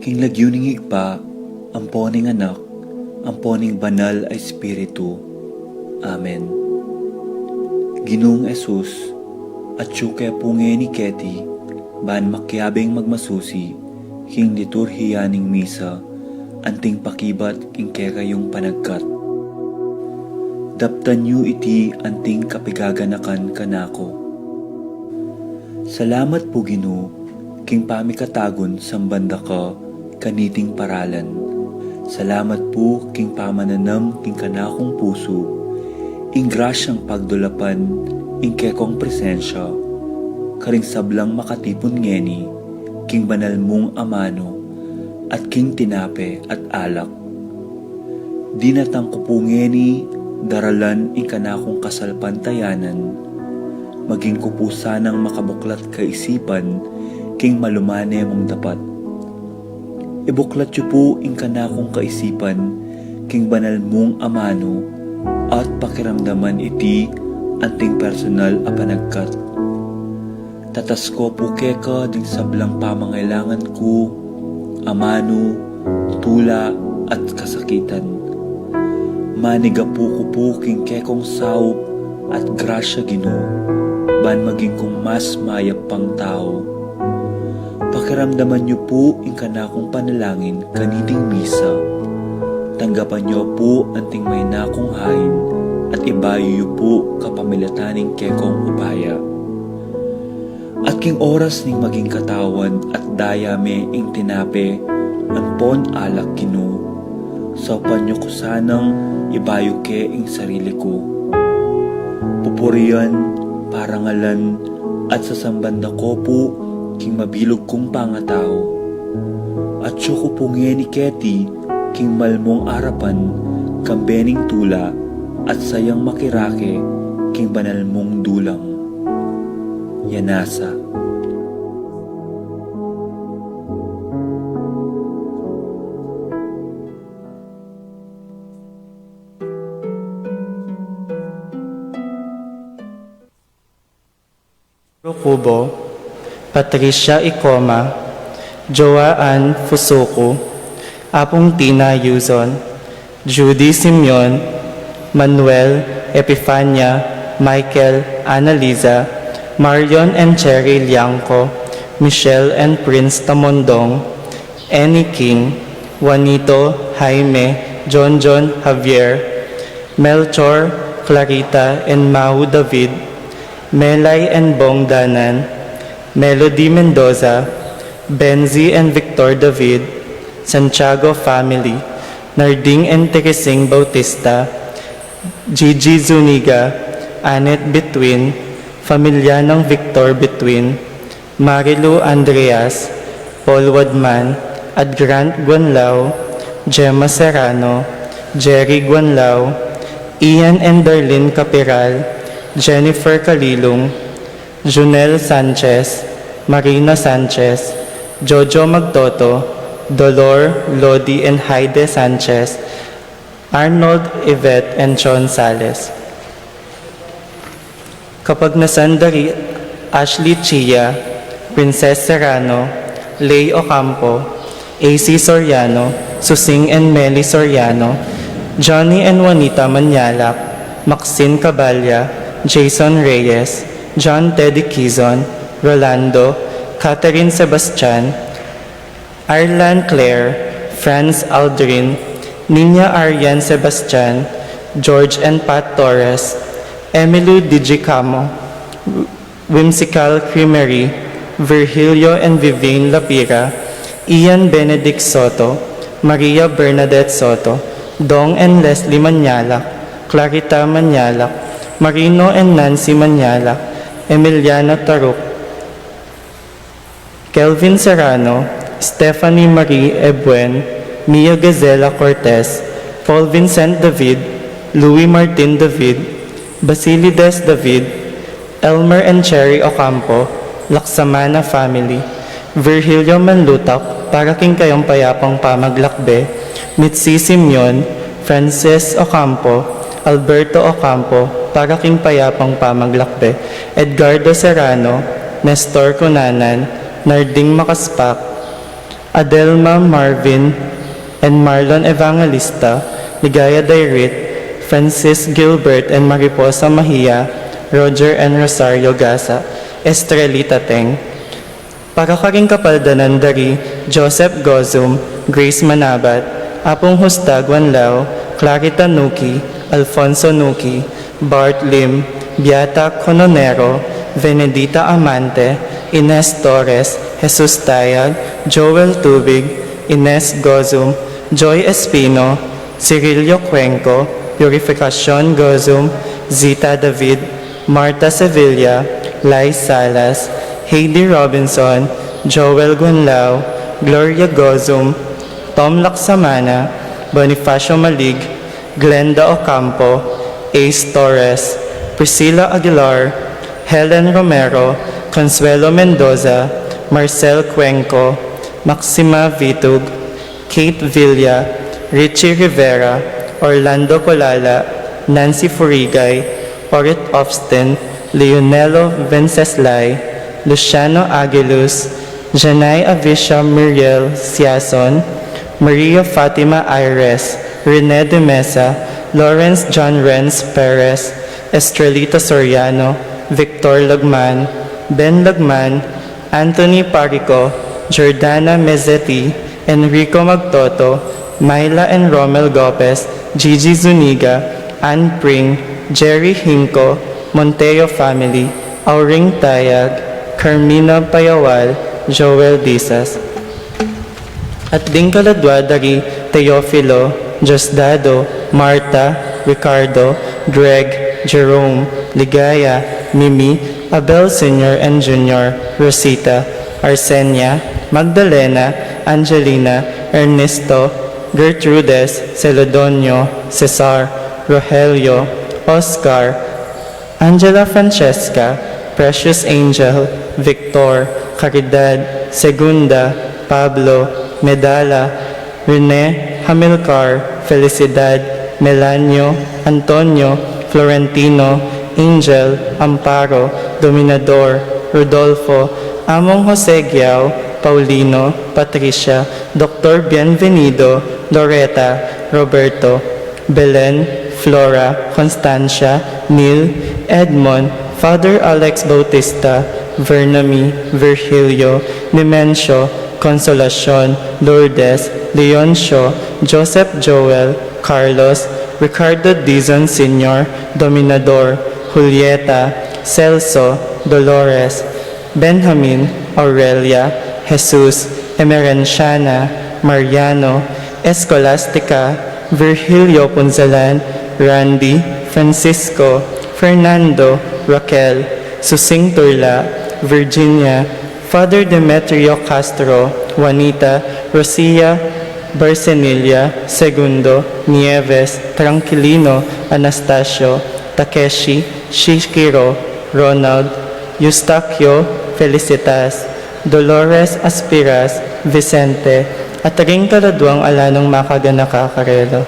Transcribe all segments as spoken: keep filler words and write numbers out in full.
King lagyu ning Ibpa, ampo ning Anak, ampo ning Banal a Espiritu. Amen. Ginung Jesus, atyu ke pu ngeni keti, ban makiabing magmasusi king liturhiya ning misa, anting pakibat king kekayung panagkat. Daptan yu iti anting kapigaganakan kanaku. Salamat pu, Ginu, king pamikatagun samban da ka kaniting paralan. Salamat pu king pamananam king kanakung pusu ing grasyang pagdulapan ing kekong presensya karing sablang makatipun ngeni king banal mung amanu at king tinape at alak. Dinatang ku pu ngeni daralan ing kanakung kasalpantayanan, maging ku pu sanang makabuklat kaisipan king malumane mung dapat. Ibuklat yu pu ing kanakung kaisipan king banal mung amanu at pakiramdaman iti anting personal a panagkat. Tatas ku pu keka ding sablang pamangailangan ku, amanu, tula, at kasakitan. Manigapu ku pu king kekong saup at grasya, Ginu, ban maging kung mas mayap pang tau. Pakiramdaman yu pu ing kanakung panalangin kaniting misa. Tanggapan yu pu anting maina kung hain at ibayu yu pu kapamilatan ning kekong upaya. At king oras ning maging katawan at daya me ing tinape ampon alak, Ginu, saupan yu ku sanang ibayu ke ing sarili ku. Pupurian, parangalan, at sasamban da ku pu king mabilug kung pangatau. Atyu ku pu ngeni keti king malmung arapan kambe ning tula at sayang makirake king banal mung dulang. Yanasa. Rukubo, Patricia Icoma, Joa Ann Fusuku, Apung Tina Yuzon, Judy Simeon, Manuel, Epifania, Michael, Annalisa, Marion and Cherry Liangco, Michelle and Prince Tamondong, Annie King, Juanito, Jaime, John John, Javier, Melchor, Clarita, and Mau David, Melay and Bong Danan, Melody Mendoza, Benzi and Victor David, Santiago family, Narding and Teresing Bautista, Gigi Zuniga, Annette Between, pamilya ng Victor Between, Marilu Andreas, Paul Wadman, at Grant Guanlao, Gemma Serrano, Jerry Guanlao, Ian and Darlene Capiral, Jennifer Calilung, Junel Sanchez, Marina Sanchez, Jojo Magtoto, Dolor, Lodi, and Haide Sanchez, Arnold, Yvette, and Chon Sales. Kapagnasan da ri Ashley Chia, Princess Serrano, Lay Ocampo, A C Soriano, Susing and Meli Soriano, Johnny and Juanita Manyalak, Maxine Caballa, Jason Reyes, John Teddy Kizon, Rolando, Catherine Sebastian, Arlan Claire, Franz Aldrin, Nina Arian Sebastian, George and Pat Torres, Emily Digicamo, Whimsical Creamery, Virgilio and Vivian Lapira, Ian Benedict Soto, Maria Bernadette Soto, Dong and Leslie Manyalak, Clarita Manyalak, Marino and Nancy Manyalak, Emiliano Taruk, Kelvin Serrano, Stephanie Marie Ebuen, Mia Gazela Cortez, Paul Vincent David, Louis Martin David, Basilides David, Elmer and Cherry Ocampo, Laksamana family, Virgilio Manlutak, para king kayang payapang pamaglakbe, Mitzi Simeon, Francis Ocampo, Alberto Ocampo, para king payapang pamaglakbe, Edgardo Serrano, Nestor Cunanan, Narding Makaspak, Adelma Marvin and Marlon Evangelista, Ligaya Dairit, Francis Gilbert and Mariposa Mahia, Roger and Rosario Gasa, Estrelita Teng. Para karing kapaldanan da ri Joseph Gozum, Grace Manabat, Apung Justa Guanlao, Clarita Nuki, Alfonso Nuki, Bart Lim, Beata Cononero, Venedita Amante, Ines Torres, Jesus Tayag, Joel Tubig, Ines Gozum, Joy Espino, Cirilio Cuenco, Purificacion Gozum, Zita David, Martha Sevilla, Lai Salas, Heidi Robinson, Joel Guanlao, Gloria Gozum, Tom Laksamana, Bonifacio Malig, Glenda Ocampo, Ace Torres, Priscilla Aguilar, Helen Romero, Consuelo Mendoza, Marcel Cuenco, Maxima Vitug, Kate Villa, Richie Rivera, Orlando Colala, Nancy Furigay, Orit Ofstin, Leonelo Venceslay, Luciano Aguiluz, Janai Avisha Muriel Siason, Maria Fatima Aires, Rene de Mesa, Lawrence John Renz Perez, Estrelita Soriano, Victor Lagman, Ben Lagman, Anthony Parico, Jordana Mezzetti, Enrico Magtoto, Myla and Romel Gopez, Gigi Zuniga, Ann Pring, Jerry Hinco, Monteo family, Auring Tayag, Carmina Payawal, Joel Dizas. At ding kaladwa da ri Teofilo, Diosdado, Marta, Ricardo, Greg, Jerome, Ligaya, Mimi, Abel Senior and Junior, Rosita, Arsenia, Magdalena, Angelina, Ernesto, Gertrudes, Celedonio, Cesar, Rogelio, Oscar, Angela Francesca, Precious Angel, Victor, Caridad, Segunda, Pablo, Medala, Rene, Hamilcar, Felicidad, Melanio, Antonio, Florentino, Angel, Amparo, Dominador, Rodolfo, Among Jose Giao, Paulino, Patricia, Doctor Bienvenido, Loreta, Roberto, Belen, Flora, Constancia, Neil, Edmond, Father Alex Bautista, Vernami, Virgilio, Nemencio, Consolacion, Lourdes, Leoncio, Joseph Joel, Carlos, Ricardo Dizon Senior, Dominador, Julieta, Celso, Dolores, Benjamin, Aurelia, Jesus, Emerenciana, Mariano, Escolastica, Virgilio Punzalan, Randy, Francisco, Fernando, Raquel, Susing Turla, Virginia, Father Demetrio Castro, Juanita, Rosia, Barcenilla, Segundo, Nieves, Tranquilino, Anastasio, Takeshi, Shikiro, Ronald, Eustaquio, Felicitas, Dolores Aspiras, Vicente, at ring kaladwang ala nang makaganaka karela.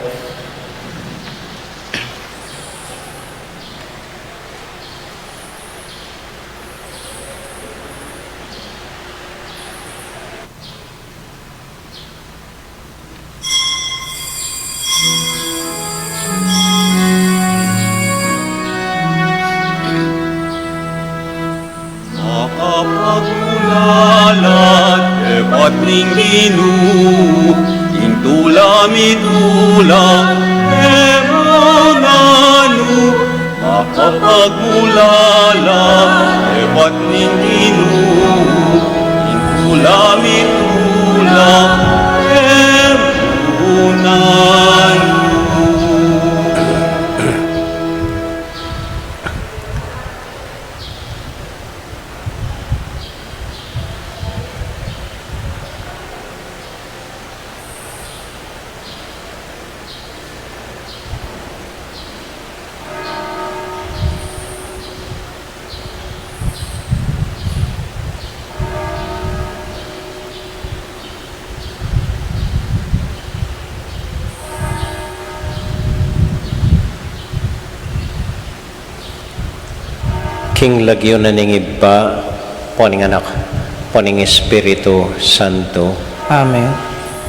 Makapagmulalat, epat ning Ginu, ing tula mitula, e mananu. Makapagmulala, epat ning Ginu, ing tula mitula, e mananu. King lagyu na ning Ibpa, ampo ning Anak, ampo ning Espiritu Santo. Amen.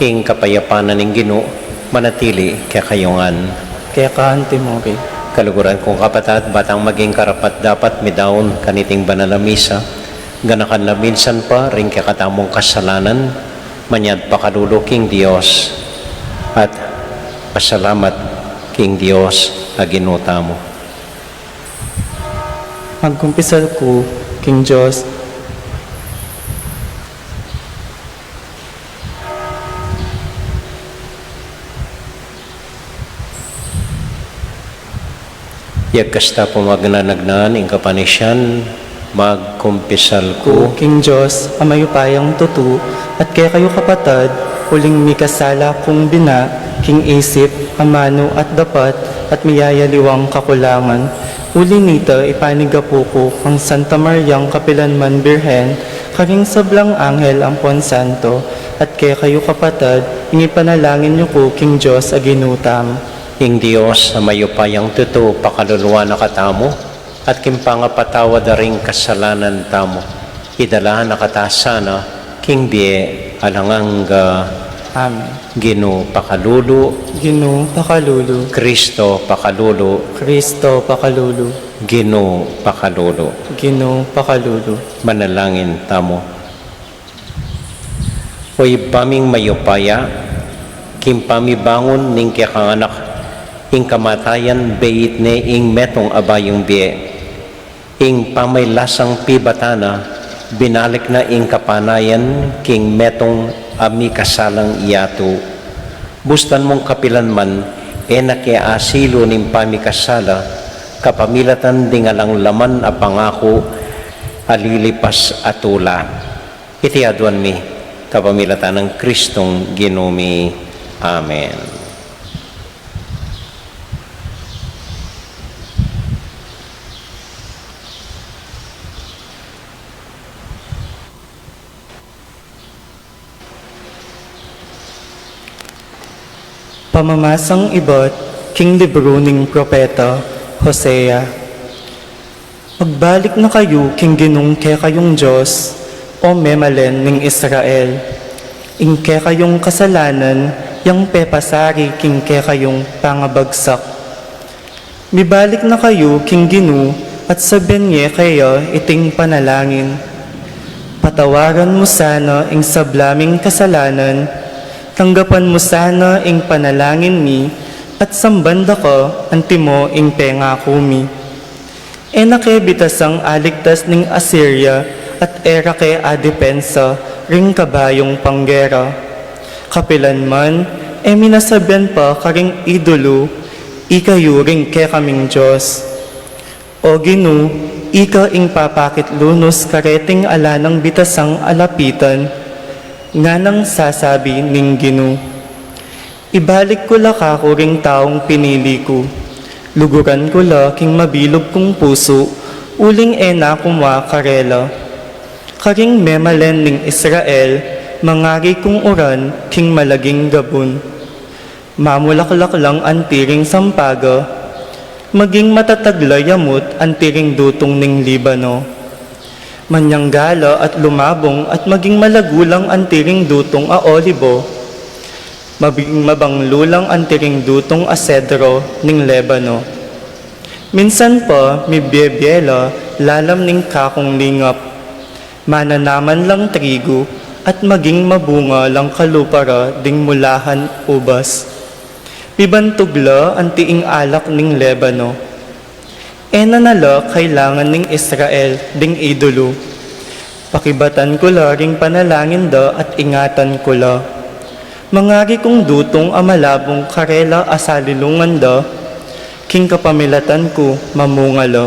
Ing kapayapan ning Ginu manatili kekayu ngan. Keka antimurin. Kaluguran kung kapatad, batang maging karapat-dapat mi daun kaniting banal a misa, ganakan na minsan pa ring kekatamung kasalanan, manyad pakalulu king Dios at pasalamat king Dios a Ginu tamu. Magkumpisal ku king Dios. Yagkas ta pung magnanagnan ing kapanisian, magkumpisal ku king Dios a mayupayang tutu, at kekayu kapatad, uling mikasala kung bina, king isip, amanu at dapat, at miyayaliwang kakulangan. Uli nita, ipanigapu ku kang Santa Mariang kapilanman Birhen, karing sablang anghel ampon santo, at kekayu kapatad, ing ipanalangin yu ku king Dios a Ginu tamu. Ing Dios a mayupayang tutu pakaluluan na katamu, at king pangapatawad da ring kasalanan tamu, idala na kata sana king bie alang angga. Amen. Ginu pakalulu. Ginu pakalulu. Kristo pakalulu. Kristo pakalulu. Ginu pakalulu. Ginu pakalulu. Manalangin tamu. O Ibpa ming mayupaya, king pamibangun ning kekang Anak, ing kamatayan beit ne ing metung a bayung bie. Ing pamaylasang pibatan na, binalik na ing kapanayan king metung a mikasalang yatu. Bustan mung kapilanman, e na ke asilu ning pamikasala, kapamilatan ding alang laman a pangaku a lilipas a tula. Iti aduan mi kapamilatan nang Kristong Ginu mi. Amen. Pamamasang ibat king libru ning propeta Hosea. Magbalik na kayu king Ginung kekayung Dios, o memalen ning Israel. Ing kekayung kasalanan yang pepasari king kekayung pangabagsak. Mibalik na kayu king Ginu at sabian ye keya iting panalangin. Patawaran mu sana ing sabla ming kasalanan, tanggapan mu sana ing panalangin mi, at samban da ka antimo ing pengaku mi. E na ke bitasang aligtas ning Asiria at e ra ke adepensa ring kabayung panggera. Kapilan man, e mi na sabian pa karing idulu, ikayu ring kekaming Dios. O Ginu, ika ing papakit lunus kareting ala nang bitasang alapitan, nganang sasabi ning Ginu. Ibalik ku la kaku ring taung pinili ku. Luguran ku la king mabilug kung pusu, uling e na ku mua karela. Karing memalen ning Israel, mangari kung uran king malaging gabun. Mamulaklak lang anti ring sampaga, maging matatag la yamut anti ring dutung ning Libano. Manyangga la at lumabung at maging malagu lang anti ring dutung a olibo. Mabing mabanglu lang anti ring dutung a sedro ning Lebano. Minsan pa, mibiebie la lalam ning kakung lingap. Mananaman lang trigu, at maging mabunga lang kalupa ra ding mulahan ubas. Mibantug la anti ing alak ning Lebano. E na na la kailangan ning Israel ding idulu. Pakibatan ku la ring panalangin da at ingatan ku la. Mangari kung dutung a malabung karela a salilungan da, king kapamilatan ku mamunga la.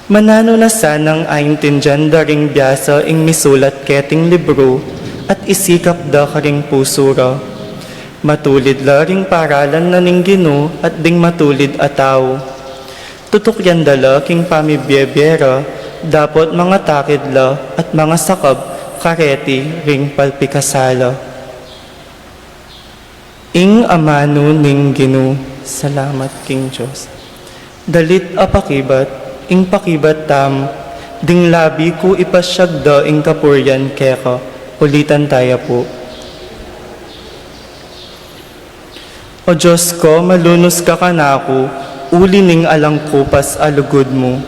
Mananu na sanang aintindian da ring biasa ing misulat keting libru at isikap da karing pusu ra. Matulid la ring paralan na ning Ginu at ding matulid a tau. Tutukyan da la king pamibiebie ra, dapot mangatakid la at mangasakab kareti ring palpikasala. Ing amanu ning Ginu. Salamat king Dios. Dalit a pakibat, ing pakibat tamu, ding labi ku ipasiag da ing kapurian keka. Ulitan taya pu. O Dios ko, malunus ka kanaku, uli ning alang kupas a lugud mu,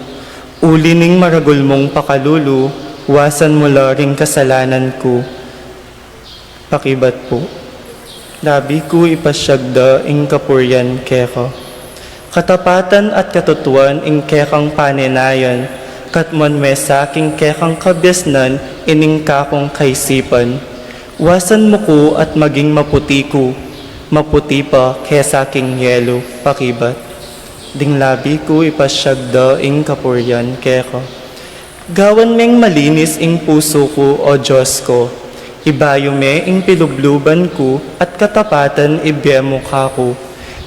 uli ning maragul mung pakalulu, wasan mu la ring kasalanan ku. Pakibat pu. Labi ku ipasiag da ing kapurian keka. Katapatan at katutuan ing kekang panenayan, katmuan me sa king kekang kabiasnan ining kakung kaisipan. Wasan mu ku at maging maputi ku, maputi pa kesa king yelu, pakibat. Ding labi ku ipasiag da ing kapurian keka. Gawan meng malinis ing pusu ku, O Dios ko. Ibayu me ing pilubluban ku at katapatan ibie mu kaku.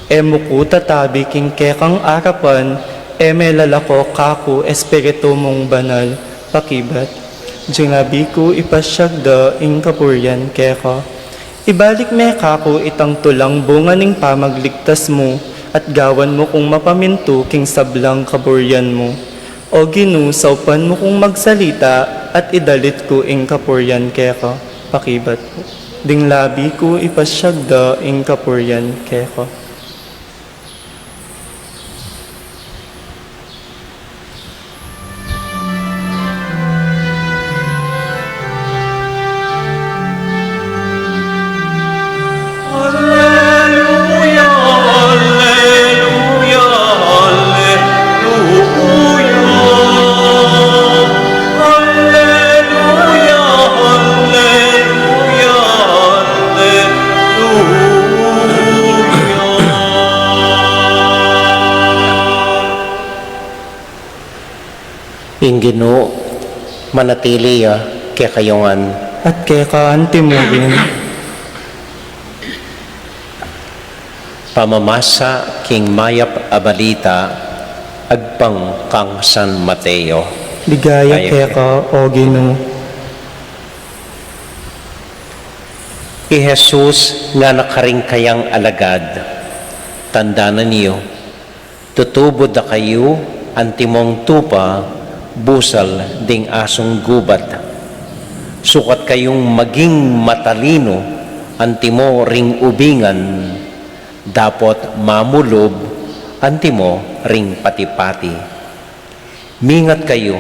E mu ku tatabi king kekang arapan, e me lalako kaku Espiritu mung Banal, pakibat. Ding labi ku ipasiag da ing kapurian keka. Ibalik me kaku itang tulang bunga ning pamagligtas mu, at gawan mu kung mapamintu king sablang kaburian mu. O Ginu, saupan mu kung magsalita, at idalit ku ing kapurian keka, pakibat ku. Ding labi ku ipasiag da ing kapurian keka. Alleluia, alleluia, alleluia. Alleluia, alleluia, alleluia. Ing Ginu manatili ya kekayu ngan. At keka anti mu rin. Pamamasa king mayap a balita agpang kang San Mateo. Ligaya keka, O Ginu. I Jesus ngana karing kayang alagad, tandanan yu, tutubu dakayu antimong tupa busal ding asung gubat. Sukat kayung maging matalinu antimo ring ubingan, dapot mamulub antimo ring pati-pati. Mingat kayu,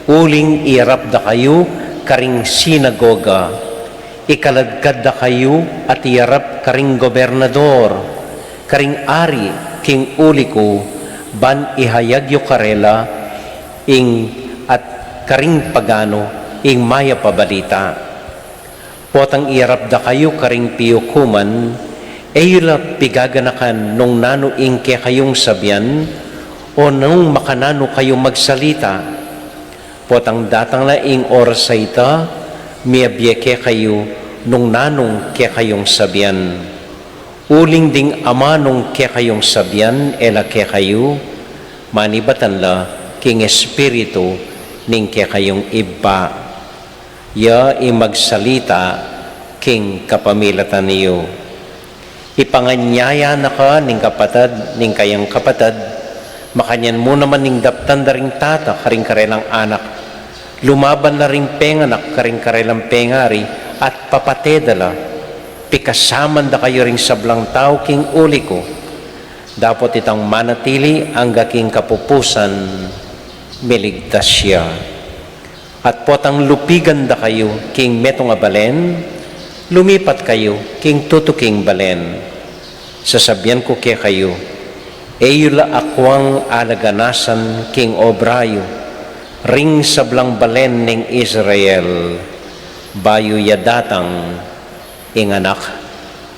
uling iyarap dakayu karing sinagoga, ikaladkad dakayu at iyarap karing gobernador, karing ari king uli ku, ban ihayag yu karela ing at karing pagano ing mayap a balita. Potang iyarap dakayu karing piukuman, e yu la pigaganakan nung nanu ing kekayung sabian, o nung makananu kayu magsalita. Potang datang la ing oras a ita, miabie kekayu nung nanung kekayung sabian. Uling ding amanung kekayung sabian e la kekayu, manibatan la king Espiritu ning kekayung Ibpa. Ya ing magsalita king kapamilatan yu. Ipanganyaya na ka ning kapatad ning kayang kapatad, makanyan mu naman ning daptan da ring tata karing karelang anak, lumaban na ring penganak karing karelang pengari, at papate da la. Pikasaman dakayu ring sablang tau king uli ku, dapot itang manatili angga king kapupusan, miligtas ya. At potang lupigan dakayu king metung a balen, lumipat kayu king tutuking balen. Sasabian ku kekayu, e yu la akwang alaganasan king obra yu ring sablang balen ning Israel, bayu ya datang ing Anak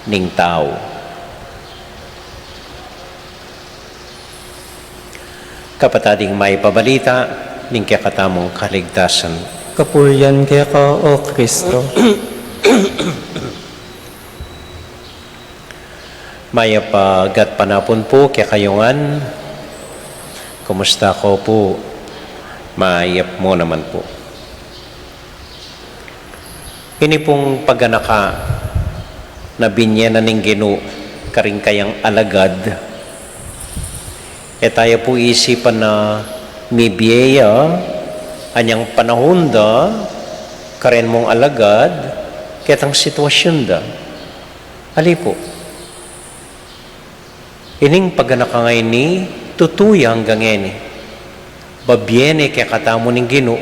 ning Tau. Kapatad, ing mayap a balita ning kekatamung kaligtasan. Kapurian keka, O Kristo. Mayap a gatpanapun pu kekayu ngan. Kumusta ko pu? Mayap mu naman pu. Ini pung paganaka na binye na ning Ginu karing kayang alagad, e taya pu isipan na mibie ya anyang panahun da karen mung alagad ketang sitwasyun da. Ali pu. Ining paganaka ngeni, tutu ya anggang ngeni. Babie ne kekatamu ning Ginu,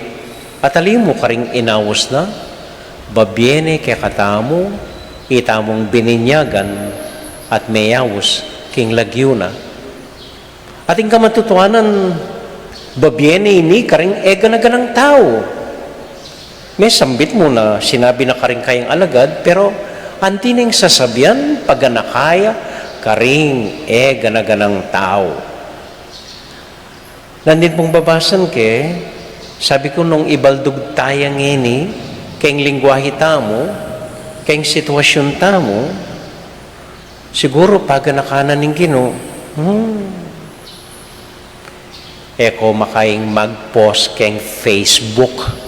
at ali mu karing inaus na, babie ne kekatamu, itamung bininyagan, at meyaus king lagyu na. At ing kamatutuanan, babie ne ini karing e gana-ganang tau. Mesambit mu na sinabi na karing kayang alagad, pero anti neng sasabian, paganaka ya karing e gana-ganang tau. Nandin pung babasan ke, sabi ku nung ibaldug taya ngeni, keng lingwahi tamu, keng sitwasyun tamu, siguru paganaka na ning Ginu, hmm, e ko makaing mag-post keng Facebook.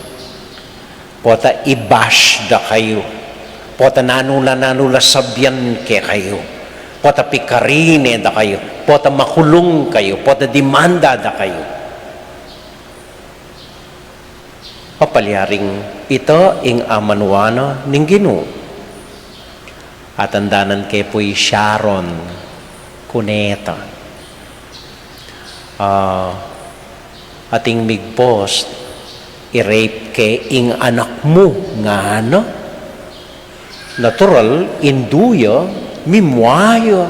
Pota i-bash da kayu. Pota nanu la, nanu la sabian kekayu. Pota pikarine da kayu. Pota makulung kayu. Pota demanda da kayu. Papalyaring ita ing amanuan na ning Ginu. Atandanan ke pu i Sharon Cuneta. Ah, ating mig-post, i-rape ke ing anak mu, ngana. Natural, indu ya, mimua ya.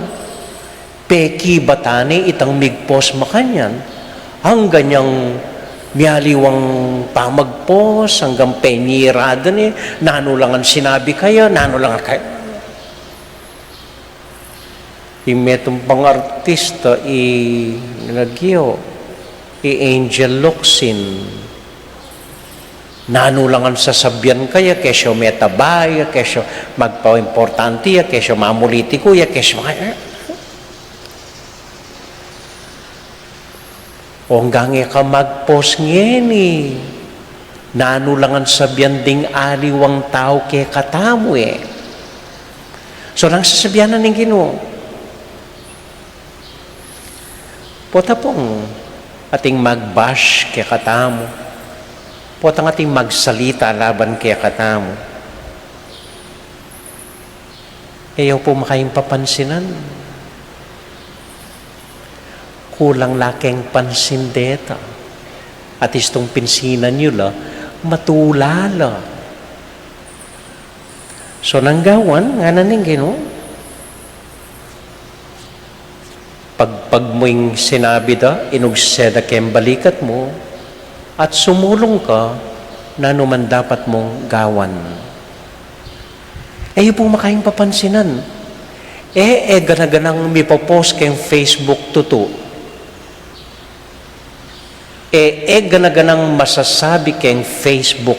Pekibatan ne itang mig-post makanyan. Anggang inyang mialiwang pamag-post, anggang penyirada ne, nanu la ngan sinabi kaya, nanu la ngan kaya. Ing metung pang artista, i, nagyo, i Angel Locsin. Nanu la ngan sasabian kaya, kesyo metaba ya, kesyo magpaimportante ya, kesyo mamulitiku ya, kesyo, eh. Anggang e ka mag-post ngeni, nanu la ngan sabian ding aliwang tau kekatamu, e. So, nanu sasabian na ning Ginu? Pota pung ating mag-bash kekatamu, pota ating magsalita laban kekatamu, e yu pu makaing papansinan. Kulang la keng pansin deta. At istung pinsinan yu la, matula la. So, nanu gawan, ngana ning Ginu? Pagpag mu ing sinabi da, inugse da keng balikat mu, at sumulung ka, nanu man dapat mung gawan. E yu pu makaing papansinan. E, e gana-ganang mipopost keng Facebook tutu. E, e gana-ganang masasabi keng Facebook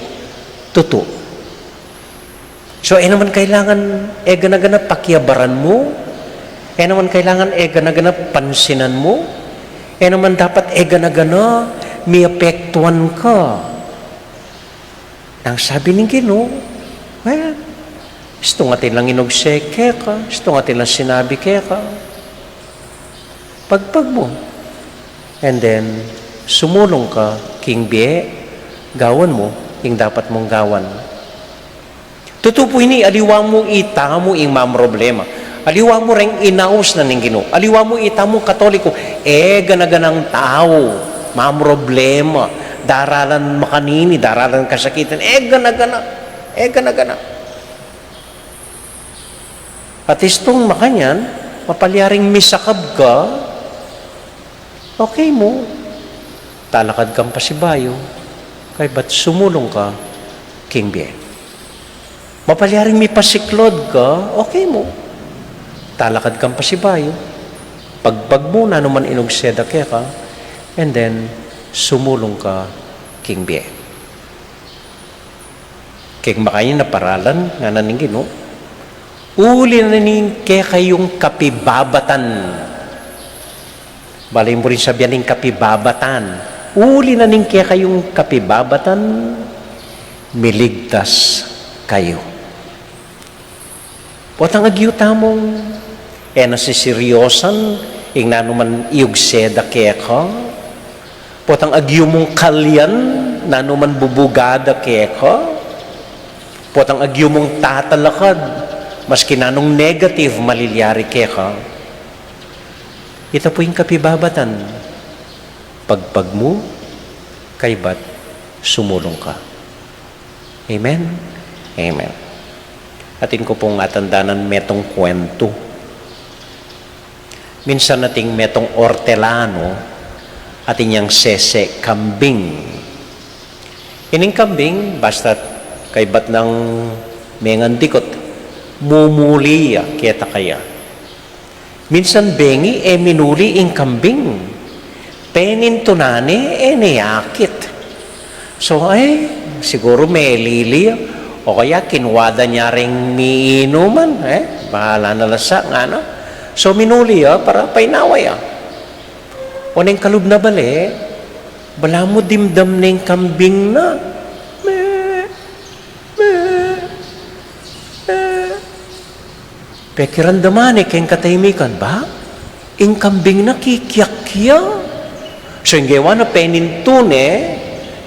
tutu. So, e naman kailangan e gana-gana pakiabaran mu, e naman kailangan e gana-gana pansinan mu, e naman dapat e gana-gana miapektuan ka. Nanu sabi ning Ginu, well, istung atin lang inugse keka, istung atin lang sinabi keka. Pagpag mu. And then, sumulung ka king bie, gawan mu ing dapat mung gawan. Tutu pu ini, aliwa mu itamu ing mamroblema. Aliwa mu reng inaus na ning Ginu. Aliwa mu itamu Katoliko, e gana-ganang tau mamroblema. Daralan makanini, daralan kasakitan, e gana-gana. E gana-gana. At istung makanyan, mapalyaring misakab ka, okay mu, talakad kang pasibayu, kaybat sumulung ka king bie. Mapalyaring mipasiklod ka, okay mu, talakad kang pasibayu, pagpag mu nanu man inugse da keka, and then sumulung ka king bie. Keng makanyan a paralan, ngana ning Ginu, uli na ning kekayung kapibabatan. Bale, ing buring sabian ning kapibabatan. Uli na ning kekayung kapibabatan, miligtas kayu. Potang agyu tamung e na siseryosan ing nanu man iugse da keka. Potang agyu mung kalyan nanu man bubuga da keka. Potang agyu mung tatalakad, maski nanung negative malilyari keka. Ita pu ing kapibabatan, pagpag mu, kaybat sumulung ka. Amen? Amen. Atin ku pung atandanan metung kuwentu. Minsan ating metung ortelano, atin yang sese kambing. Ining kambing, basta't kaybat nang mengandikut, mumuli ya keta kaya. Minsan bengi e minuli ing kambing. Penintunan ne, e ne akit. So, ay, siguru melili ya. O kaya kinwada ne ring miinuman, e, bahala na la sa, ngana. So, minuli ya para painawa ya. O neng kalub na bale, balamu dimdam neng kambing na. Me, me, me. Pekiramdaman ne keng katahimikan, ba, ing kambing na kikiak ya. So ing gewa na, penintun ne,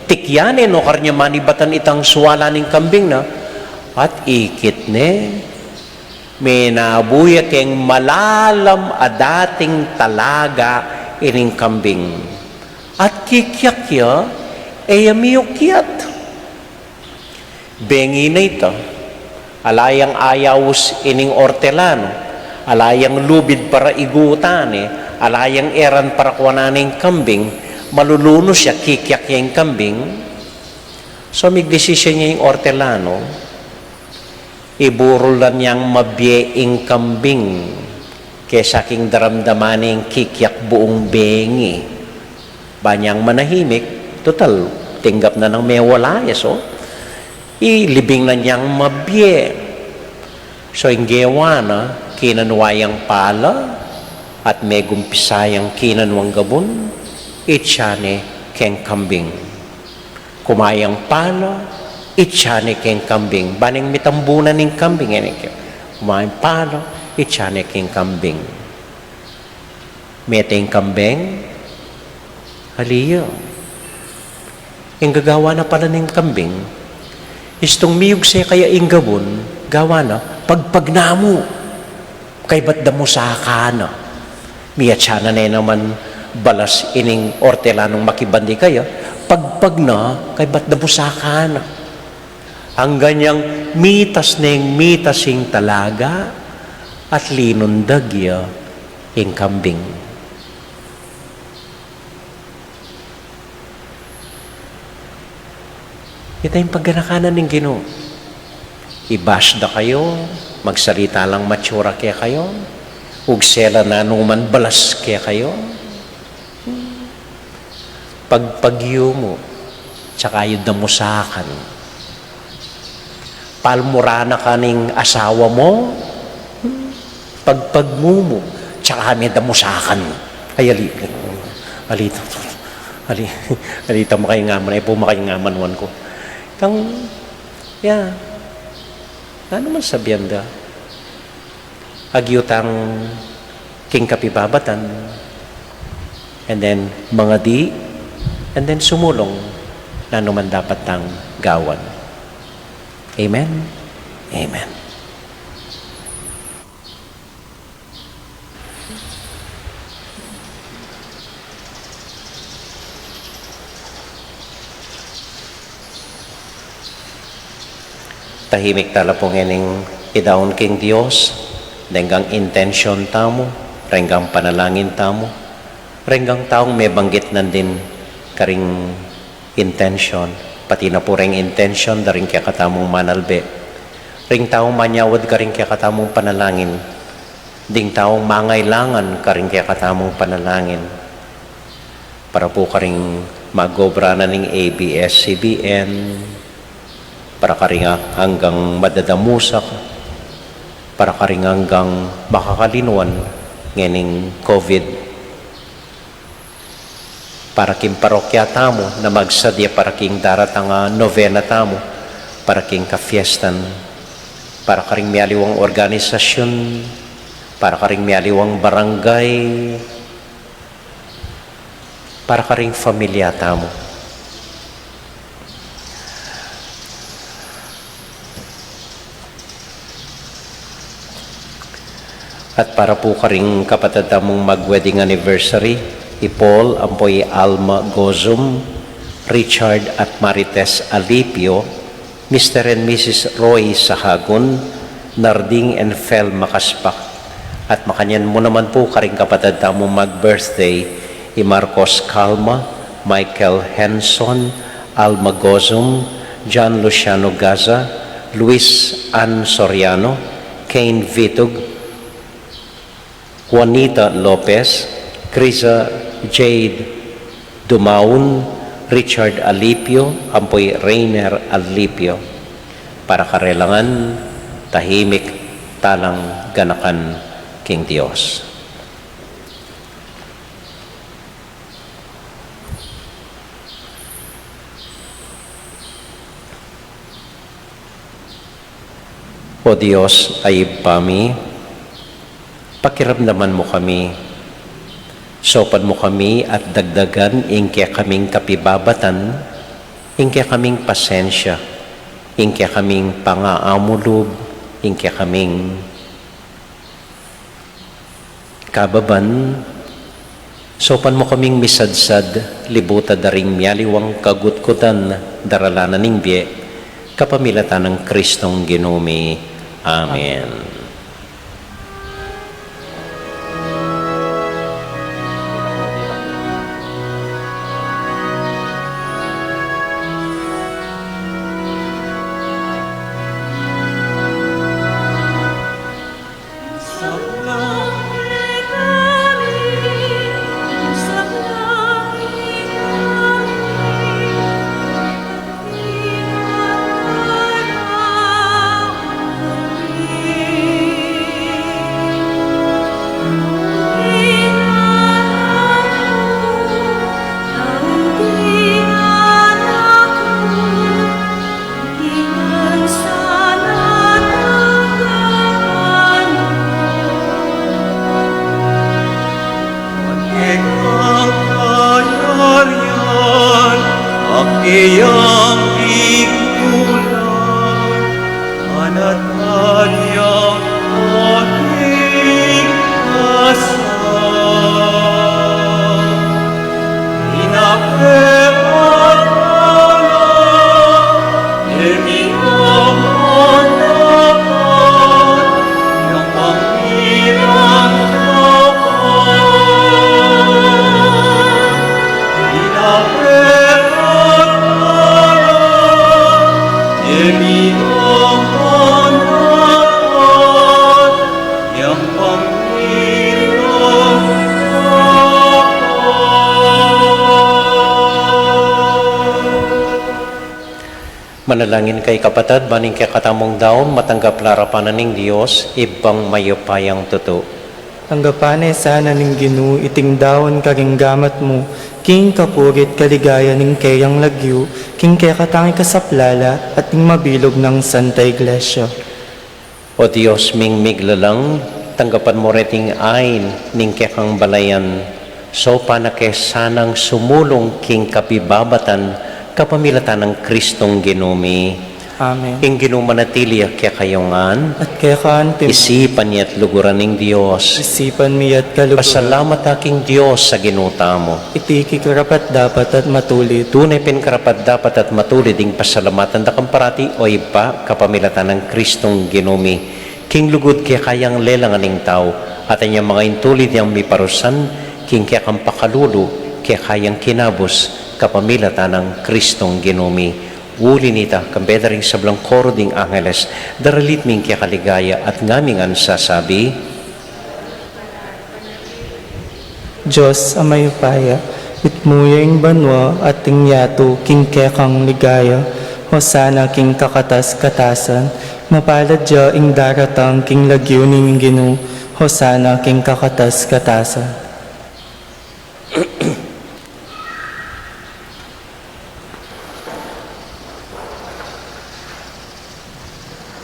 tikyan ne, nukarin ya manibatan itang suwala ning kambing na, at ikit ne, minabu ya keng malalam a dating talaga ining kambing. At kikiak ya, e ya miukyat. Bengi na ita, ala yang ayaus ining ortelano, ala yang lubid para igutan ne, ala yang eran para kuanan ne ing kambing, malulunus ya, kikiak ya ing kambing. So, migdesisyon ya ing ortelano, iburul na neng mabie ing kambing, kesa king daramdaman ne ing kikiak buung bengi. Ba neng manahimik, tutal, tinggap na nang mewala ya, so. Ilibing na neng mabie. So, ing gewa na, kinanu yang pala, at megumpisa yang kinanu ing gabun, itsa ne keng kambing. Kuma yang pala, itsa ne keng kambing. Ba neng mitambunan ing kambing, e ne keng. Kuma yang pala, itsa ne keng kambing. Mete ing kambing, ali ya. Ing gagawan na pala ning kambing, istung miyugse kaya ing gabun, gawan na, pagpag na mu. Kaybat damusakan na. Miyatsa na ne naman balas ining ortelanong makibandi kaya, pagpag na, kaybat damusakan na. Anggang yang mitas neng mitas ing talaga, at linundag ya ing kambing. Ita ing paganakan na ning Ginu. Ibas da kayu, magsalita lang matsura kekayu, ugse la nanu man balas kekayu. Pagpag yu mu, tsaka yu damusakan. Palmuran na ka ning asawa mu, pagpag mu mu, tsaka me damusakan. Ay, ali, ali, ali, ali, ta makaingaman, ay pu makaingaman wan ku. Kang, ya, nanu man sabian da? Agyu tang king kapibabatan, and then mangadi, and then sumulung, nanu man dapat tang gawan. Amen? Amen. Tahimik tala pu ngening idaun king Dios, deng intention tamu, reng panalangin tamu, reng taung mebanggit nandin karing intention, pati na pu reng intention da ring kekatamung manalbe, ring taung manyawad karing kekatamung panalangin, ding taung mangailangan karing kekatamung panalangin. Para pu karing mag-obra na ning A B S C B N, para karing anggang madadamusak, para karing anggang makakalinuan ngening COVID. Para king parokya tamu, na magsadya para king daratang a novena tamu, para king kafiestan, para karing mialiwang organisasyun, para karing mialiwang barangay, para karing familia tamu. At para pu karing kapatad tamung mag-wedding anniversary, i Paul ampo i Alma Gozum, Richard at Marites Alipio, Mister and Missus Roy Sahagun, Narding and Fel Makaspak. At makanyan mu naman pu karing kapatad tamung mag-birthday, i Marcos Calma, Michael Henson, Alma Gozum, John Luciano Gaza, Luis Ann Soriano, Kane Vitug, Juanita Lopez, Criza Jade Dumaun, Richard Alipio, ampo i Reiner Alipio. Para karelangan, tahimik talang ganakan king Dios. O Dios a Ibpa mi, pakiramdaman mu kami, saupan mu kami at dagdagan ing kekaming kapibabatan, ing kekaming pasensya, ing kekaming pangaamulub, ing kekaming kababan, saupan mu kaming misadsad, libutan da ring mialiwang kagutkutan, daralan na ning bie, kapamilatan nang Kristong Ginu mi. Amen. Manalangin kayu kapatad, ban ing kekatamung daun matanggap la arapan na ning Dios, Ibpang mayupayang tutu. Tanggapan na sana ning Ginu iting daun karing gamat mu, king kapurian at kaligayan ning keyang lagyu, king kekatang ikasaplala at ning mabilug nang Santa Iglesia. O Dios ming miglalang, tanggapan mu reting ain ning kekang balayan, saupan na ke sanang sumulung king kapibabatan kapamilatan nang Kristong Ginu mi. Amen. Ing Ginu manatili ya kekayu ngan. At keka antimu. Isipan ya at luguran ning Dios. Isipan mi ya at kaluguran. Pasalamat ta king Dios a Ginu tamu. Iti king karapat-dapat at matulid. Tune pin karapat-dapat at matulid ing pasalamatan da kang parati, O Ibpa, kapamilatan nang Kristong Ginu mi. King lugud keka yang lelangan ing tau, at anya mangintulid yang miparusan, king kekang pakalulu, keka yang kinabus, kapamilatan nang Kristong Ginu mi. Uli nita, kambe da ring sablang koro ding angeles, daralit mi ing keka ligaya at ngaming ngan sasabi, Dios a mayupaya, mitmu ya ing banua at ing yatu king kekang ligaya, Hosana king kakatas-katasan, mapalad ya ing daratang king lagyu ning Ginu, Hosana king kakatas-katasan.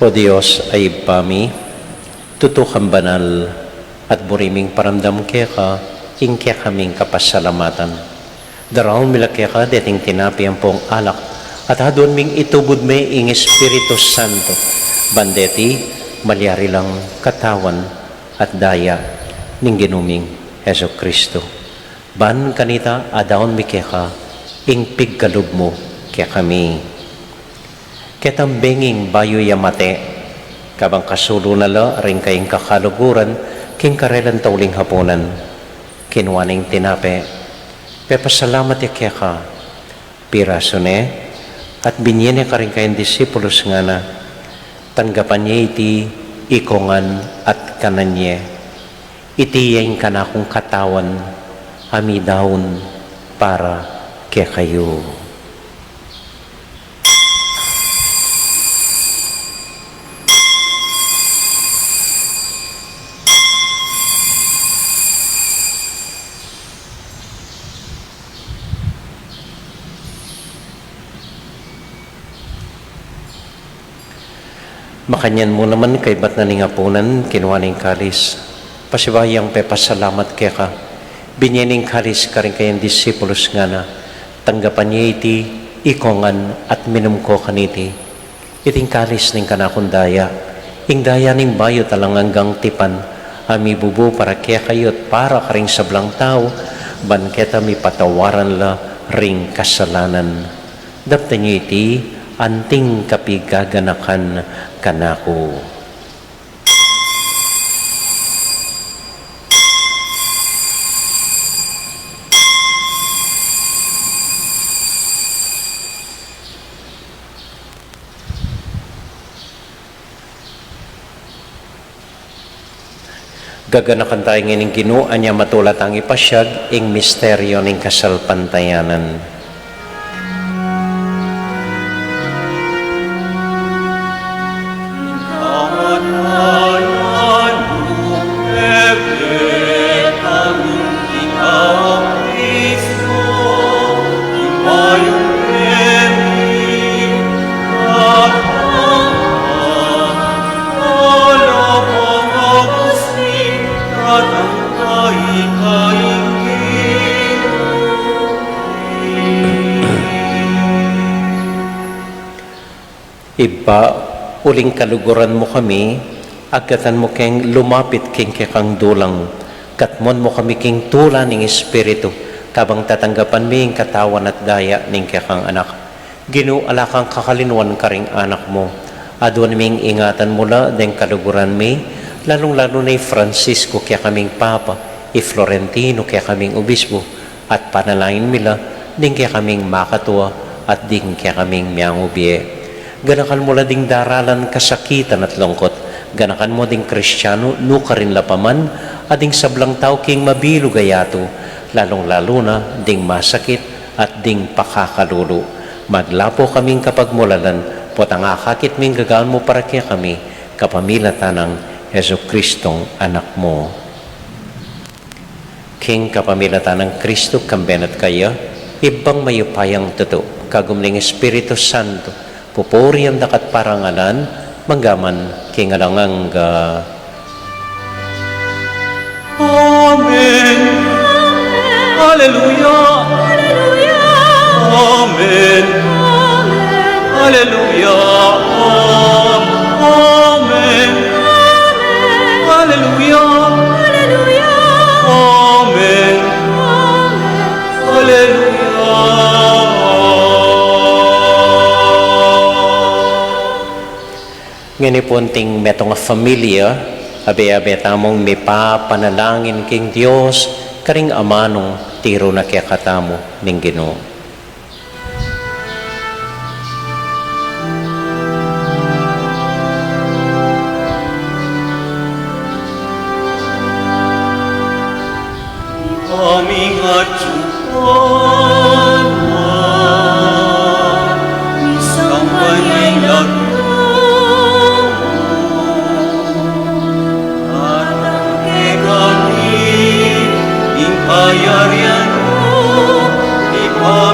O Dios a Ibpa mi, tutu kang banal, at buri ming paramdam keka ing kekaming kapasalamatan. Daraun mi la keka deting tinape ampong alak, at aduan ming itubud me ing Espiritu Santo, ban deti malyari lang katawan at daya ning Ginu ming Jesucristo. Ban kanita adaun mi keka ing pigkalub mu kekami. Ketang benging bayu ya mate, kabang kasulu na la ring kayang kakaluguran king karelang tauling hapunan, kinua ne ing tinape, pepasalamat ya keka, pirasu ne, at binie ne karing kayang disipulus, ngana: Tanggapan ye iti ikongan at kanan ye. Iti ya ing kanakung katawan a midaun para kekayu. Makanyan mu naman, kaybat na ning apunan, kinua ne ing kalis, pasibayu yang pepasalamat keka, binie ne ing kalis karing kayang disipulus, ngana: Tanggapan ye iti ikongan at minum ko kaniti. Iti ing kalis ning kanakung daya, ing daya ning bayu at alang anggang tipan, a mibubu para kekayu at para karing sablang tau, ban keta mipatawaran la ring kasalanan. Daptan ye iti anting kapigaganakan kanaku. Gaganakan taya ngeni ing Ginu, anya matula tang ipasyag ing misteryu ning kasalpantayanan. Ibpa, uling kaluguran mu kami, agkatan mu keng lumapit king kekang dulang, katmuan mu kami king tula ning Espiritu, kabang tatanggapan mi ing katawan at daya ning kekang Anak. Ginu, ala kang kakalinuan karing anak mu. Aduan ming ingatan mu la deng kaluguran mi, lalung-lalu na i Francisco, kekaming Papa, i Florentino, kekaming Obispo, at panalangin mi la ding kekaming makatua at ding kekaming miangubie. Ganakan mu la ding daralan kasakitan at lungkut. Ganakan mu ding Kristianu nukarin la pa man, at ding sablang tau king mabilug a yatu, lalung-lalu na ding masakit at ding pakakalulu. Maglapu kaming kapagmulalan, potang akakit ming gagawan mu para kekami, kapamilatan nang Jesucristong Anak mu. King kapamilatan nang Kristo, kambe na at kaya, Ibpang mayupayang tutu, kagum ning Espiritu Santo, pupurian da ka at parangalan, mangga man king alang angga. Amen. Aleluya. Amen. Aleluya. Amen. Aleluya. Amen. Aleluya. Ngeni pu, anting metung a familia, abe-abe tamung mipapanalangin king Dios karing amanung tiru na kekatamu ning Ginu. Kami nga tsupan, isang banyay lagyu, datang kekami ing kayarian mu, ipa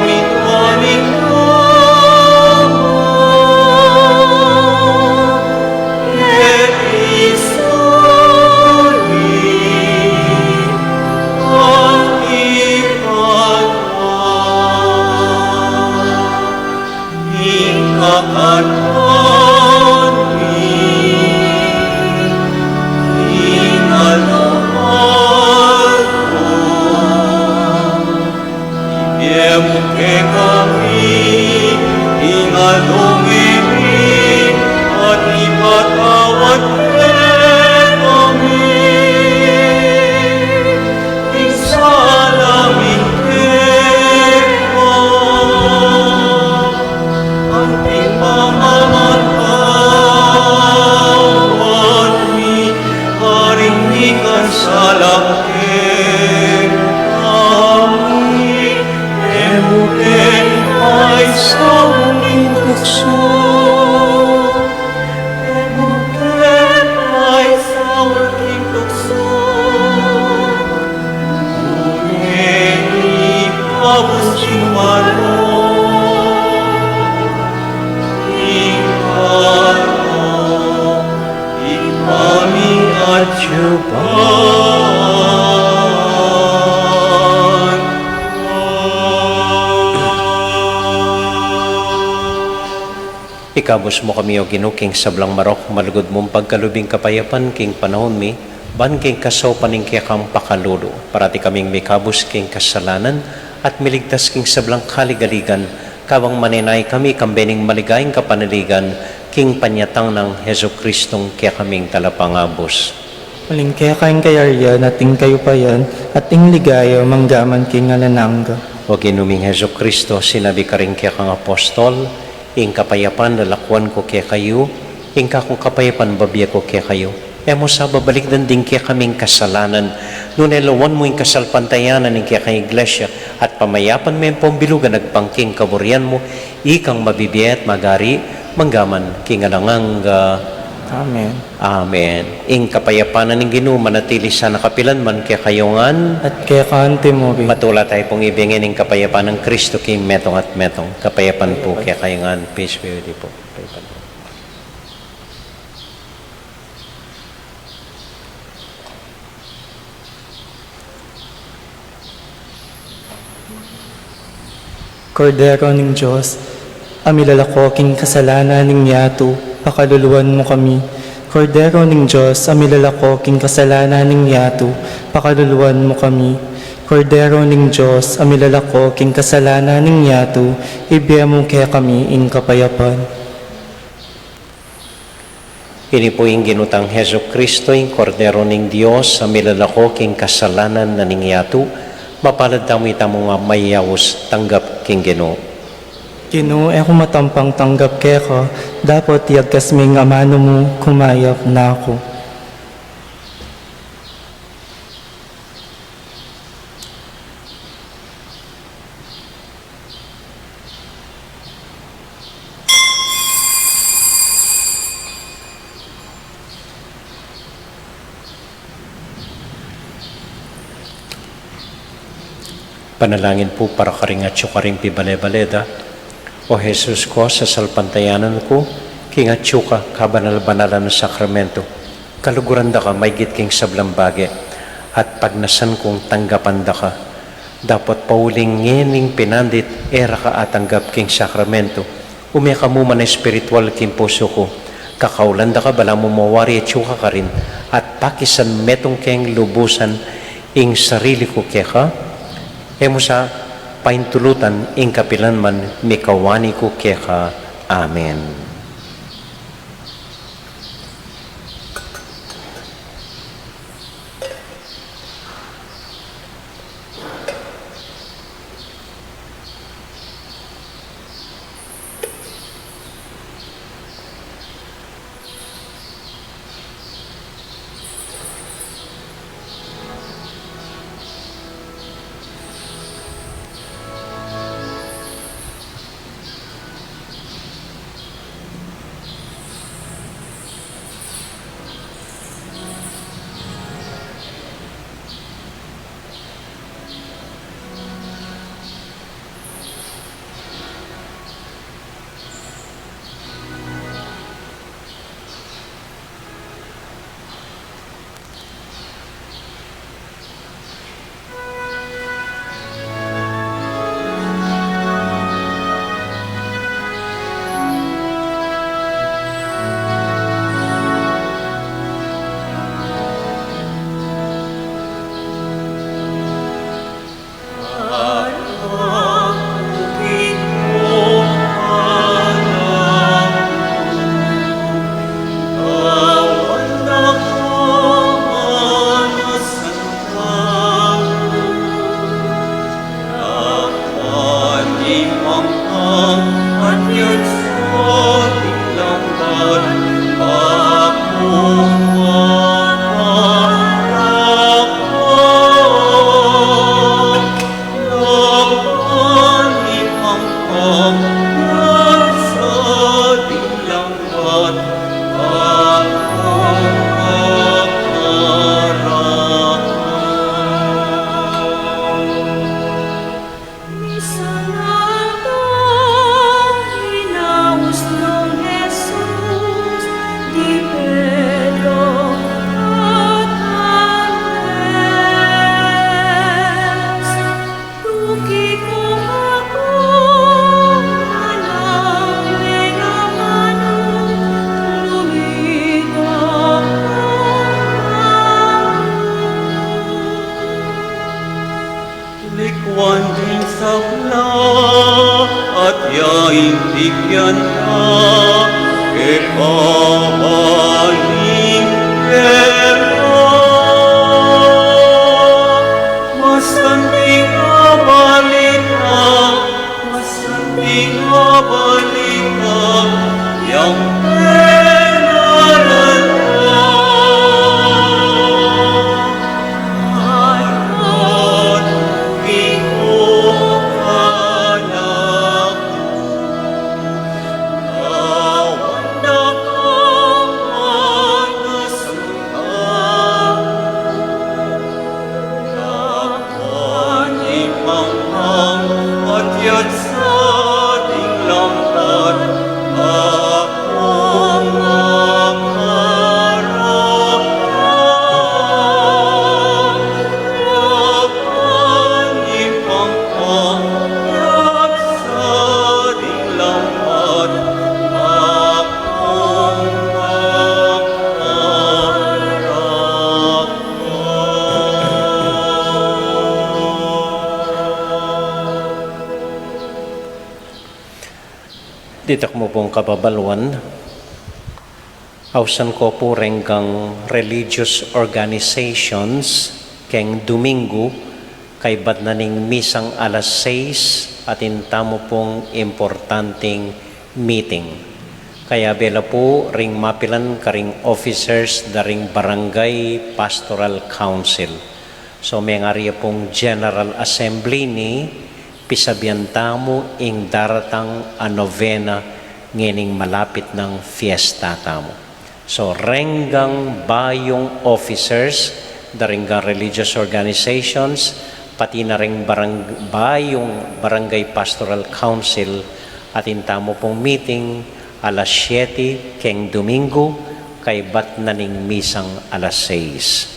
Ikabus mu kami, O Ginu, king sablang marok, malugud mung pagkalub ing kapayapan king panaun mi, ban king kasaupan ning kekang pakalulu, parati kaming mikabus king kasalanan, at miligtas king sablang kaligaligan, kabang manenaya kami kambe ning maligayang kapanaligan, king panyatang nang Jesucristong kekaming Talapangabus. Uling keka ing kayarian, at ing kayupayan, at ing ligaya, manggaman king alang angga. O Ginu ming Jesucristo, sinabi karing kekang apostol, ing kapayapan lalakuan ku kekayu, ing kakung kapayapan bibie ku kekayu. E mu sa babalikdan ding kekaming kasalanan, nune lawan mu ing kasalpantayanan ning kekang Iglesia, at pamayapan me ampong bilugan agpang king kaburian mu, ikang mabibie at magari, manggaman king alang angga. Amen. Amen. Ing kapayapan ning Ginu manatili sana kapilan man kekayu ngan. At keka mu rin. Matula tayu pung ibie ing kapayapan nang Kristo king metung at metung. Kapayapan pu kekayu ngan. Peace be with you po. Kapayapan pu. Kordero ning Dios, a milalako king kasalanan ning yatu, pakaluluan mu kami. Kordero ning Dios, a milalako king kasalanan ning yatu, pakaluluan mu kami. Kordero ning Dios, a milalako king kasalanan ning yatu, ibie mu kekami ing kapayapan. Ini pu ing Ginu tang Jesucristo, ing Kordero ning Dios, a milalako king kasalanan na ning yatu, mapalad tamu itamu nga mayaus tanggap king Ginu. Ginu, e ku matampang tanggap keka, dapot iyagkas me ing amanu mu, kumayap na ku. Panalangin pu para karing atyu karing pibale-bale da. O Jesus ku, sasalpantayanan ku king atyu ka kabanal-banalan a sakramentu. Kaluguran da ka maigit king sablang bage, at pagnasan kung tanggapan da ka. Dapot pauling ngening pinandit e ra ka atanggap king sakramentu, ume ka mu man espiritual king pusu ku. Kakaulan da ka balamu mawari atyu ka karin, at pakisan metung keng lubusan ing sarili ku keka. E mu sa paintulutan ing kapilan man mikawani ku keka. Amen. Ikyan na, e ka baling pera. Masanting a balita, masanting a balita, yang penalala. At iko anak Ditak mu pung kababaluan, ausan ko pu reng religious organizations keng Domingo, kaybat na ning misang alas sais, atin tamu pung importanting meeting. Kayabe la pu ring mapilan karing officers da ring Barangay Pastoral Council. So, mengari ya pung General Assembly ini, pisabian tamu ing daratang a novena ngening malapit nang fiesta tamu. So, renggang bayung officers da renggang religious organizations, pati na reng barang-, bayung Barangay Pastoral Council, atin tamu pung meeting alas siyete keng Domingo, kaybat na ning misang alas sais.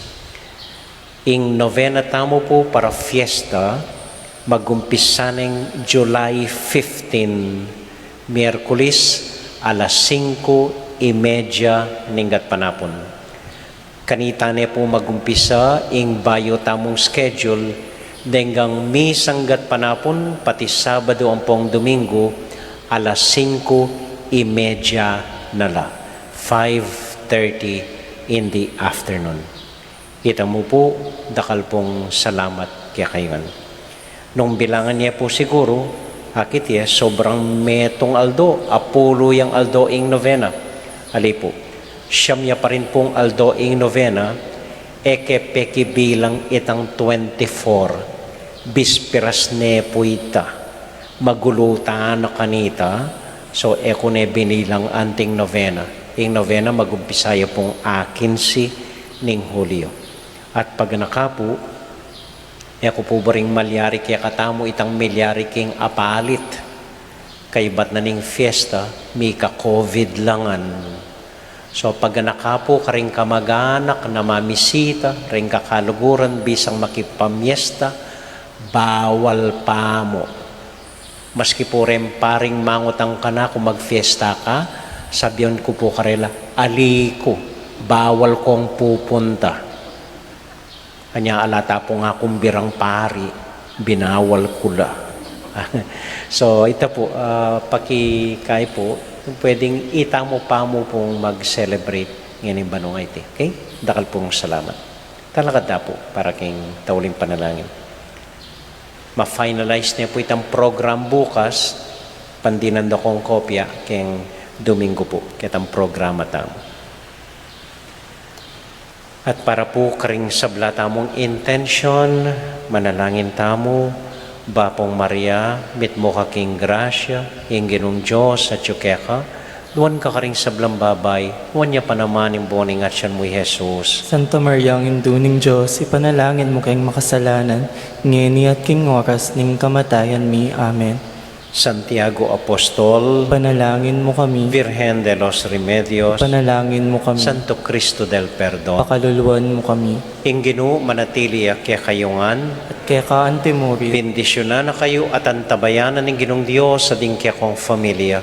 Ing novena tamu pu para fiesta, magumpisa neng July fifteen, Miyerkules, alas singko y media ning gatpanapun. Kanita ne pu magumpisa ing bayu tamung schedule, denggang misang gatpanapun, pati Sabadu ampong Domingo, alas singko y media na la, five thirty in the afternoon. Ita mu pu, dakal pung salamat kekayu ngan. Nung bilangan ye pu siguru, akit ye, sobrang metung aldo, apulu yang aldo ing novena. Ali pu, siyam ya pa rin pung aldo ing novena, e ke pekibilang itang twenty-four, bisperas ne pu ita. Magulutan na kanita, so e ku ne binilang anting novena. Ing novena magumpisa ya pung akinsi ning Hulyo. At paganaka pu, e ku pu baring malyari kekatamu itang milyari king apalit. Kaybat na ning fiesta, mika-covid la ngan. So, paganaka pu karing kamag-anak na mamisita, ring kakaluguran bisang makipamiesta, bawal pamu. Maski pu reng paring mangutang kanaku, "Magfiesta ka?" Sabian ku pu karela, "Ali ku, bawal kong pupunta." Anya ala ta pu nga kumbirang pari, binawal ku la. So, ita pu, ah, pakikayi pu, pwedeng ita mu pamu pung mag-celebrate ngening banua iti. Okay? Dakal pung salamat. Talakad ta pu para king tauling panalangin. Ma-finalize ne pu itang program bukas, pandinan da kung kopya keng Domingo pu, ketang programa tamu. At para pu karing sabla tamung intensyon, manalangin tamu. Bapung Maria, mitmu ka king grasya, ing Ginung Dios atyu keka, nuan ka karing sablang babai, nuan ya pa naman ing bunga ning atyan mu, i Jesus. Santa Maria, Indu ning Dios, ipanalangin mu keng makasalanan, ngeni at king oras ning kamatayan mi. Amen. Santiago Apostol, panalangin mu kami. Virgen de los Remedios, panalangin mu kami. Santo Cristo del Perdon, pakaluluan mu kami. Ing Ginu manatili ya kekayu ngan. At keka antimurin. Bendisyunan na kayu at antabayanan ning Ginung Dios a ding kekong familia,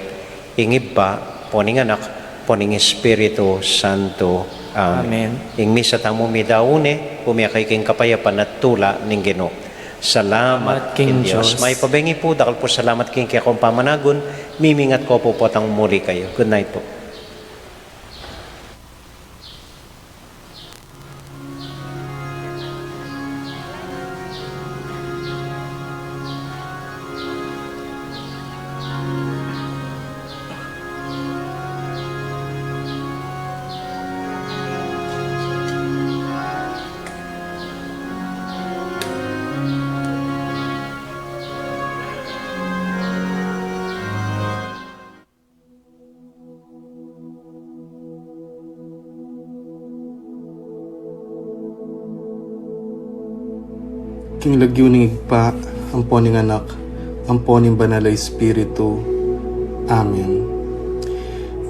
ing Ibpa, ampo ning Anak, ampo ning Espiritu Santo. Amen. Amen. Ing misa tamu midaun ne, bumie kayu king kapayapan at tula ning Ginu. Salamat king Dios. Mayap a bengi pu, dakal pu salamat king kekong pamanagun, Mimingat ko pu potang muli kayu. Good night po. King lagyu ning Ibpa, ampo ning Anak, ampo ning Banal a Espiritu. Amen.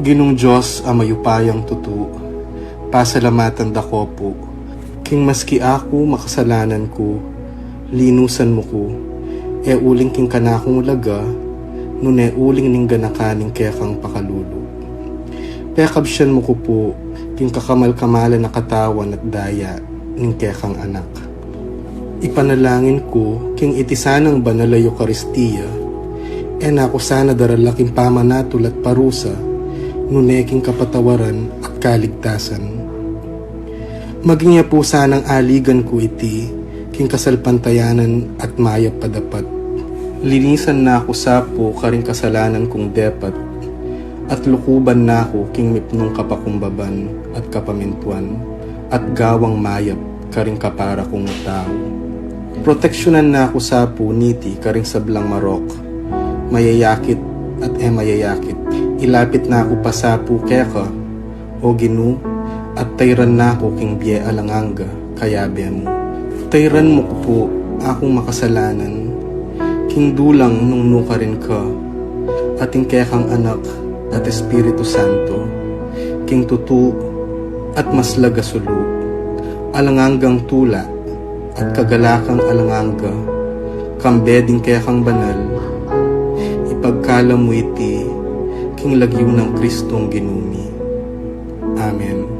Ginung Dios a mayupayang tutu, pasalamatan da ko pu, king maski aku makasalanan ku, linusan mu ku, e uling king kanakung laga, nune uling ning ganakan ning kekang pakalulu. Pekabsian mu ku pu, king kakamal-kamalan a katawan at daya ning kekang Anak. Ipanalangin ku, king iti sanang banal a Eukaristia, e na ku sana darala king pamanatul at parusa, nune king kapatawaran at kaligtasan. Maging ya pu sanang aligan ku iti, king kasalpantayanan at mayap a dapat. Linisan na ku sa pu karing kasalanan kung depat, at lukuban na ku king mipnung kapakumbaban at kapamintuan, at gawang mayap karing kapara kung tau. Proteksyunan na ku sa pu niti karing sablang marok, mayayakit at e mayayakit. Ilapit na ku pa sa pu keka, O Ginu, at tayran na ku king bie alang angga, kayabe mu. Tayran mu ku pu akung makasalanan, king dulang nung nukarin ka, at ing kekang Anak at Espiritu Santo, king tutu at maslag a sulu, alang anggang tula at kagalakan alang angga, kambe ding kekang banal, ipagkalam mu iti king lagyu nang Kristong Ginu mi. Amen.